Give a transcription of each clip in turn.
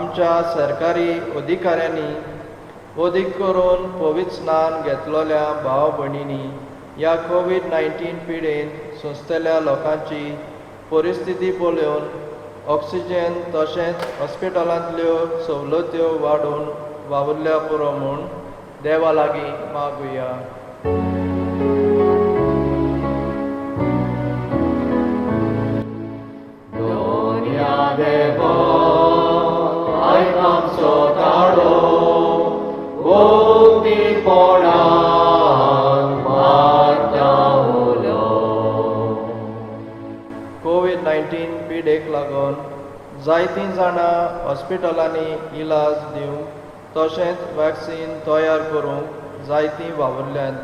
आमच्या सरकारी अधिकाऱ्यांनी अदीक करून पवित्र स्नान घेतलेल्या भाव भयणींनी ह्या कोवीड-19 पिडेंत सोंसतल्या लोकांची परिस्थिती पळोवन ऑक्सिजन तशेंच हॉस्पिटलांतल्यो सवलत्यो वाडोवन वावुरल्या पुरो म्हूण देवा लागीं मागुया. कोवीड-19 पिडेक लागून जायतीं जाणां हॉस्पिटलांनी इलाज दिवंक तशेंच वॅक्सीन तयार करूंक जायतीं वावुरल्यांत.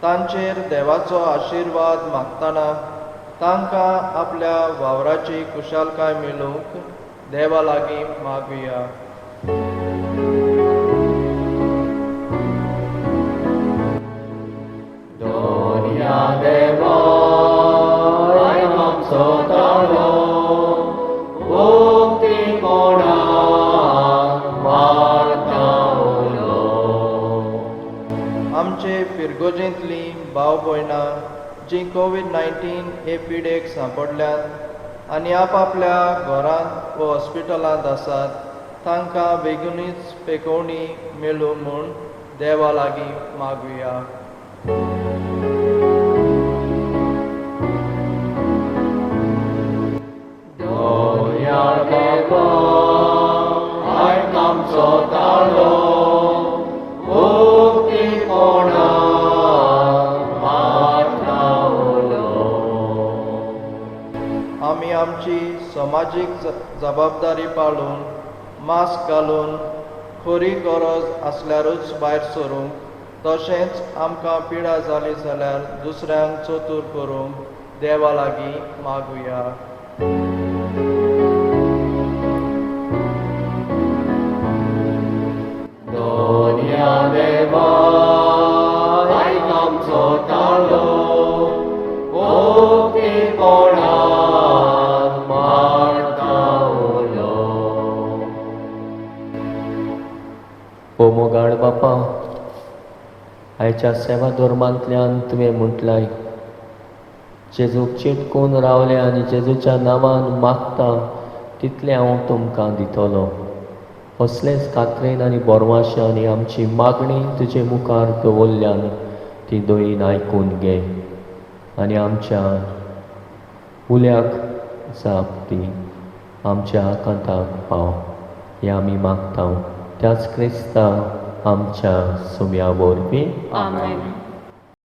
तांचेर देवाचो आशिर्वाद मागतना तांकां आपल्या वावराची कुशालकाय मेळूंक देवा लागीं मागुया. आमचे फिरगोजेंतलीं भाव भयणां जीं कोवीड-19 हे पिडेक सांपडल्यात आनी आपापल्या घरांत व हॉस्पिटलांत आसात तांकां बेगीनूच पेकोवणी मेळूं म्हूण देवा लागीं मागुया. आमी आमची समाजीक जबाबदारी पाळून मास्क घालून खरी गरज आसल्यारूच भायर सरूंक तशेंच आमकां पिडा जाली जाल्यार दुसऱ्यांक चतूर करूंक देवा लागीं मागुया. ओ मोगाळ बापा, आयच्या सेवा धर्मांतल्यान तुवें म्हटलाय जेजूक चिटकून रावलें आनी जेजूच्या नांवान मागता तितलें हांव तुमकां दितलो. असलेच कात्रेन आनी बोरवाशांनी आमची मागणी तुजे मुखार दवरल्यान ती दयेन आयकून घे आनी आमच्या उल्याक जाप दी, आमच्या आकांताक पाव हें आमी मागता त्याच क्रिस्ता आमच्या सुम्या वरवीं. आमेन.